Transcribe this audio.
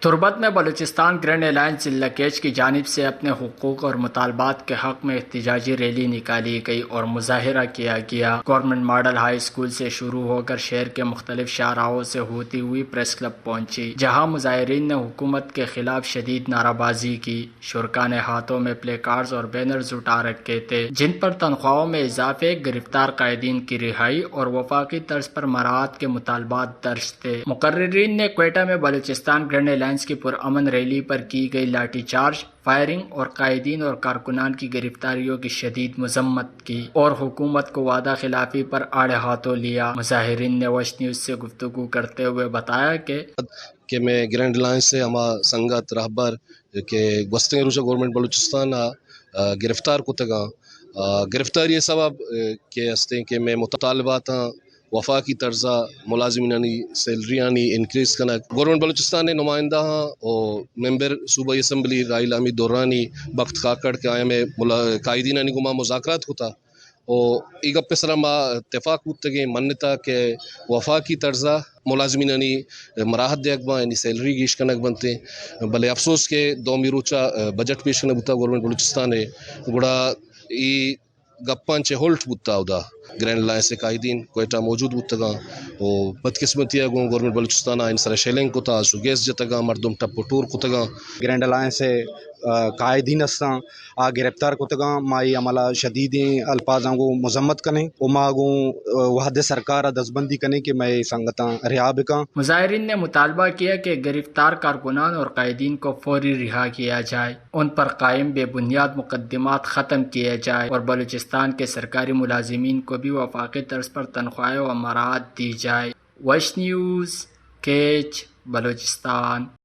تربت میں Balochistan grand alliance ضلع کیچ کی جانب سے اپنے حقوق اور مطالبات کے حق میں احتجاجی ریلی نکالی گئی اور مظاہرہ کیا گیا۔ گورنمنٹ ماڈل ہائی اسکول سے شروع ہو کر شہر کے مختلف شاہراہوں سے ہوتی ہوئی پریس کلب پہنچی، جہاں مظاہرین نے حکومت کے خلاف شدید نعرہ بازی کی۔ شرکا نے ہاتھوں میں پلے کارڈز اور بینرز اٹھا رکھے تھے، جن پر تنخواہوں میں اضافے، گرفتار قائدین کی رہائی اور وفاقی طرز پر مراعات کے مطالبات درج تھے۔ مقررین نے کوئٹہ میں بلوچستان گرینڈ الائنس کی پرامن ریلی پر کی گئی لاٹھی چارج، فائرنگ اور قائدین اور کارکنان کی گرفتاریوں کی شدید مذمت کی اور حکومت کو وعدہ خلافی پر آڑے ہاتھوں لیا۔ مظاہرین نے وش نیوز سے گفتگو کرتے ہوئے بتایا کہ کہ مئے گرینڈ الائنس ءِ ہما سنگت رہبر کہ گوستگیں روچ ءَ گورنمنٹ بلوچستان ءَ، آ، گرفتار کتگاں۔ آ، گرفتاری ءِ سبب، آ، کہ استیں کہ مئے مطالباتاں وفاقی طرز ءَ ملازمینانی سیلریانی انکریز کنگ۔ گورنمنٹ بلوچستان ءِ نمائندہاں و ممبر صوبائی اسمبلی راہیل حمید درانی بخت کاکڑ کہ آیاں مئے ملا-، قائدینانی گوما مذاکرات کتا۔ و اے گپ ءِ سرا ما تفاق بوتگیں، منتا کہ وفاقی طرز ءَ ملازمینانی مراحت دیگ باں، یعنی سیلری گیش کنگ بنتیں، بلے افسوس کہ دومی روچ ءَ بجٹ پیش کنگ بوتا گورنمنٹ بلوچستان ءِ، گڑا اے گپاں چہ الٹ بوتا۔ اودا گرینڈ الائنس ءِ قائدین کوئٹہ موجود بوتگاں و بدقسمتی ءَ گوں گورنمنٹ بلوچستان ءَ آئین سرا شیلنگ کتا، آسو گیس جتگاں، مردم ٹپ و ٹور کتگاں۔ گرینڈ الائنس ءِ، آ، قائدین استاں، آ گرفتار کتگاں۔ ما اے عمل ءَ شدیدیں الفاظاں گوں مذمت کنیں و ما گوں، آ، وھد ءِ سرکار ءَ دزبندی کنیں کہ مئے سنگتاں رہا بکاں۔ مظاہرین نے مطالبہ کیا کہ گرفتار کارکنان اور قائدین کو فوری رہا کیا جائے، ان پر قائم بے بنیاد مقدمات ختم کیے جائے اور بلوچستان کے سرکاری ملازمین کو بھی وفاقی طرز پر تنخواہیں و مراعات دی جائے۔ وش نیوز، کیچ، بلوچستان۔